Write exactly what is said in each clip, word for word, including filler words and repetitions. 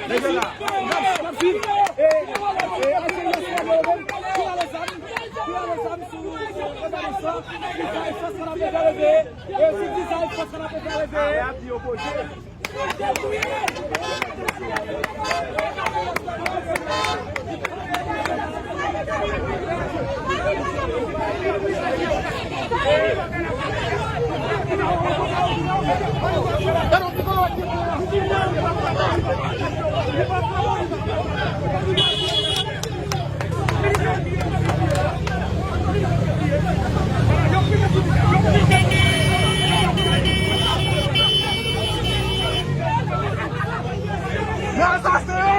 Leve la. N ap, n ap swiv. E, e, Ayisyen yo sou leve. Ki ale zam, ki ale zam sou, sou rekonesan. Ki sa, sa, sa n ap fè leve. E, si di sa, sa, sa n ap fè leve. Arab di opoze. Men asasen yo!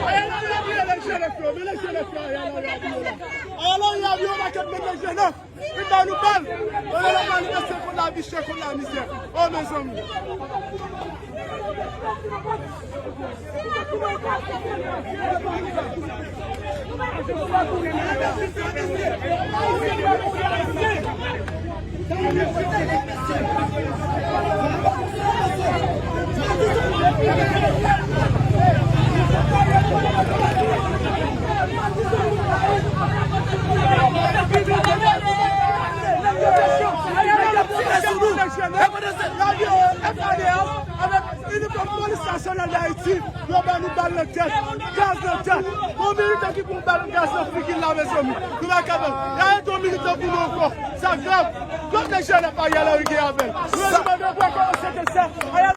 Ariel Henry abiye lè jenèf yo, men lè jenèf yo, Ariel Henry abiye la. Ariel Henry abiye yon pakèt men lè jenèf. Li ba nou bal. Yo rele manifeste kont la vi chè, kont la mizè. O mezanmi. Avèk inifòm Polis Nasyonal d Ayiti, yo ban nou bal nan tèt, gaz nan tèt. Yon militan ki pran bal gaz nan figi l la, mezanmi. Nou pa kapab. Gade yon militan pou nou ankò. Sa grav. Kot nèg jenèf Ariel Henry gen avè l? Nou demande pou kòmanse tèt sa. Ariel